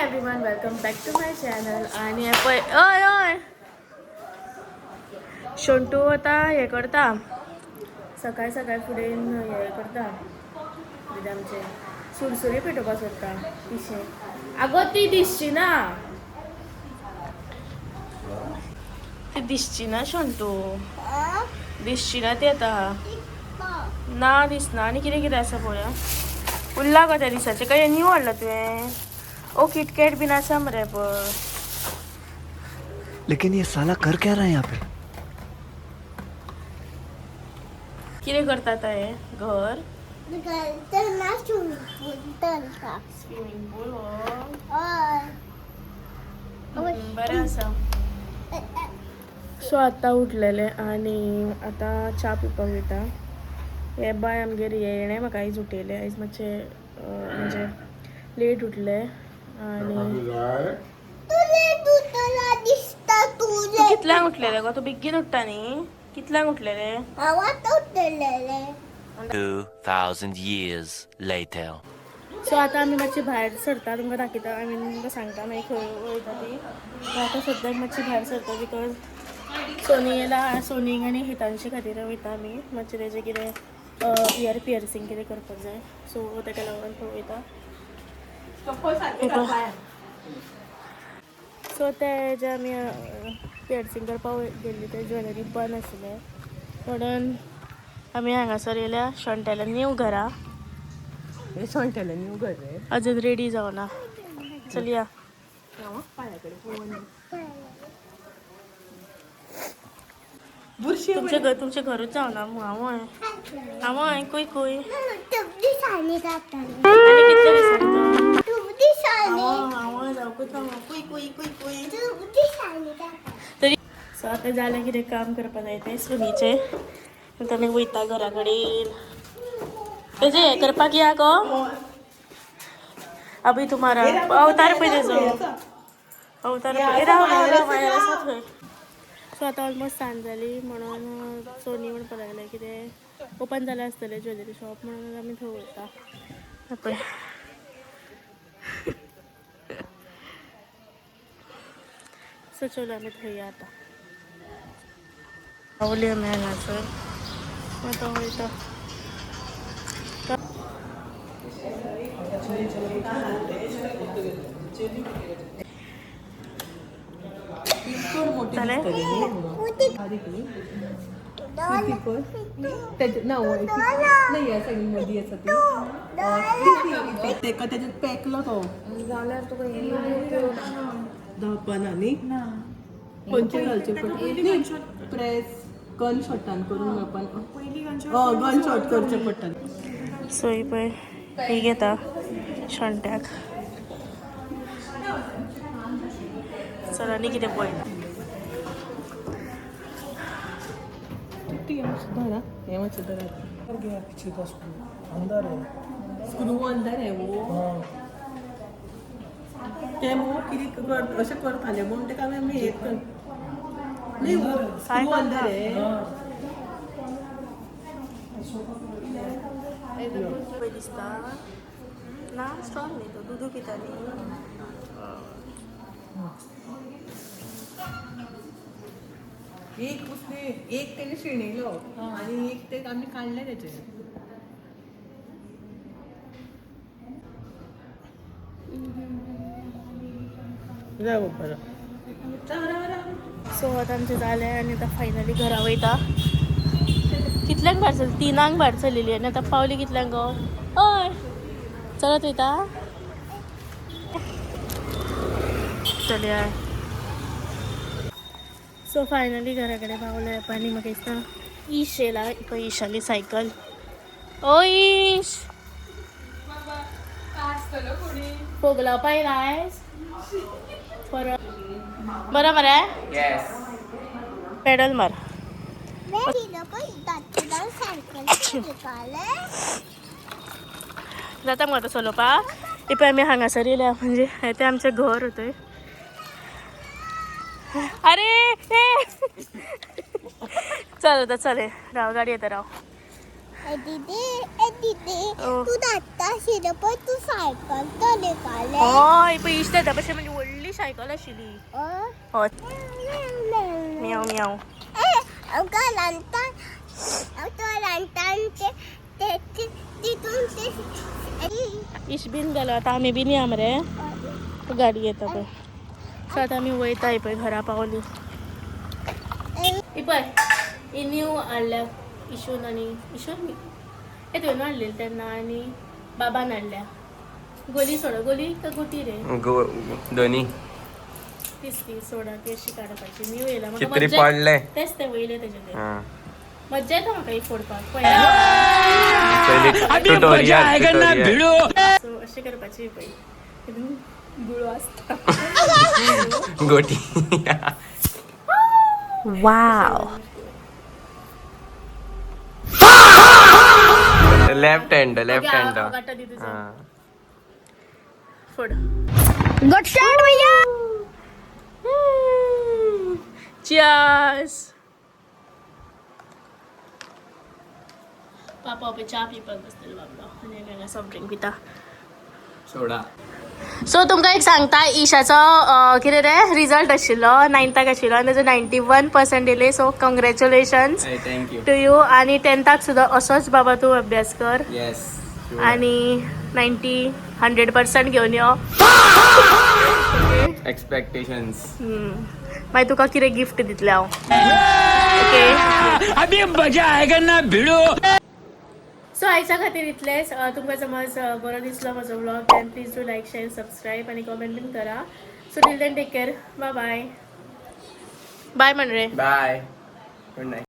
Everyone, welcome back to my channel. आनी पळय, हय हय, शोंटू आतां हें करता, सकाळ सकाळ फुडें हें करता, कितें आमचें सुरसुरी पेटोवपाक सोदता पिशें. आगो ती दिसची ना, ती दिसची ना शोंटू, दिसची ना ती आतां ना दिसना. आनी कितें कितें आसा पळोवया. उरला गो त्या दिसाचें काय न्यू हाडलां तुवें? ओ किटकॅट बीन आसा मरे पळय. लेकिन ये साला कर क्या रहा है यहाँ पे? कितें करता आतां हें घर? स्विमींग पूल हो. बरें आसा. सो आतां उठलेलें आनी आतां च्या पिवपाक वयता. हे बाय आमगेर येणें म्हाका आयज उठयलें. आयज मातशें म्हणजे लेट उठलें. आनी तूं कितल्यांक उठलेलें गो? तूं बेगीन उठ्ठा न्ही, कितल्यांक उठलेलें? 2,000 years later. सो आतां आमी मातशी भायर सरता, तुमकां दाखयता, I mean तुमकां सांगता मागीर खंय वयता ती. आतां सद्याक मातशी भायर सरता because Sony येयला. सोनीक आनी हितांशी खातीर वयता आमी. मातशें तेजें कितें इयर पियर्सिंग कितें करपाक जाय, सो तेका लागून थंय वयता. सो ते जे आमी पियर्सिंग करपाक गेल्ली ते ज्वेलरी बंद आशिल्लें म्हणून आमी हांगासर येयल्या शॉंटेल्या न्यू घरा. शॉंटेलें न्यू घर रे. अजून रेडी जावना. चलया. बुरशी. तुमचे घर, तुमचे घरूच जावना. हांवय हांवय कुय कुय आनी कितले दिसांनी तो? हांवय जावकूच ना. कुय कुय कुय कुय तरी. सो आतां जालें कितें काम करपा जाय तें सोनीचें. आतां आमी वयता घरा कडेन तेजें हें करपाक. या गो अभि, तुम्हारा अवतार पळय, तेजो अवतार पळय. राव राव राव, भायर आसा थंय. सो आतां ऑलमोस्ट सांज जाली म्हणून सोनी म्हणपाक लागलें कितें ओपन जालें आसतलें ज्वेलरी शॉप, म्हणून आमी थंय वयता पळय. सो चलो, आमी थंय या आतां. पावली आमी हांगासर, आतां वयता. जालें. बारीक न्ही ती पळय तेजे ना नाही, ह्या सायडीन मदीं आसा ती. ती तेका तेजेर पेकलो तो धांवपाना न्ही. खंयचे घालचे पडटा प्रेस गन शॉटान करून मेळपाना. हय, गन शॉट करचें पडटा. सो ही पळय, ही घेता शॉंट्याक. चल, आनी कितें पळयता. ती मातशें धरा, हें मातशें धरा. गया पीछे का स्क्रू अंदर है. स्क्रू अंदर है वो. हाँ. ते मग कितें कर अशें करताले म्हूण तेका आमी हें कर नाही, स्क्रू अंदर है. हाँ. पळय, दिसता ना स्ट्रॉंग न्ही तो? दुदू पिता न्ही. एक उसने एक तेणे शेणयलो आणि एक ते आमी काडले तेचे. जाय बाबा, राव राव राव. सो आतां आमचें जालें आनी आतां फायनली घरा वयता. कितल्यांक भायर सरली? 3ांक भायर सरलेली आनी आतां पावली कितल्यांक गो? हय, चलत वयता. चलया. सो फायनली घरा कडेन पावले आनी म्हाका दिसता ईश येयला पळय. ईशाली सायकल. ओ ईश, फोग लावपा येयला आयज परत. बरं मरे, पेडल मार. जाता मगो आतां चलोवपाक. हे पळय, आमी हांगासर येयल्या, म्हणजे हें तें आमचें घर थंय. अरे ए, चल आतां, चल राव, गाडी येता, राव. दीदी, ए दीदी, तू धाडटा आशिल्लो पळय, तूं सायकल चलयतालें. हय, पळय इश्ट जाता पशे, म्हणजे व्हडली सायकल आशिल्ली. हय, म्याव म्याव. आमकां रांदता, तो रांदता आनी ते तितून ते. इश बीन गेलो, आतां आमी बीन या मरे. गाडी येता पळय. सो आतां आमी वयता. पळय, घरा पावली. ही पळय, ही न्यू हाडल्या इशून आनी इशून हे तुवें हाडलेली तेन्ना आनी बाबान हाडल्या. गोली सोडा, गोली का गोटी रे? दोन्ही. तीच ती सोडा, ती अशी काडपाची. न्यू येयला म्हाका. कितरी मज्जा. पडले. तेच ते वयले तेजे ते. हा. मज्जा येता म्हाका ही फोडपाक. पयली ट्युटोरियल, ट्युटोरियल. सो अशी करपाची पळय. हितून गुळो आसता. गोटी. वाव. Left hand, left hand. काडटा दी तुजो. फोड. गुड शॉट भैया. Cheers. पापा पळय च्या पिवपाक बसतलो बाबडो आनी हांगा सॉफ्ट ड्रिंक पिता. सोडा. सो तुमकां एक सांगता, ईशाचो कितें रे रिजल्ट आशिल्लो, नायन्थाक आशिल्लो आनी ताजो 91% येयले. So congratulations thank you. To you. आनी टेंथाक सुद्दां असोच बाबा तूं अभ्यास कर. येस. आनी 90 100% घेवन यो. एक्सपेक्टेशन्स. मागीर तुका कितें गिफ्ट दितलें हांव, ओके? अभी मजा आएगा ना भिड़ो. सो आयच्या खातीर इतलेंच. तुमकां समज बरो दिसलो म्हजो vlog, then please do like, share, subscribe आनी कॉमेंट बीन करा. So till then, take care, bye bye. Bye म्हण रे. बाय, गुड नाईट.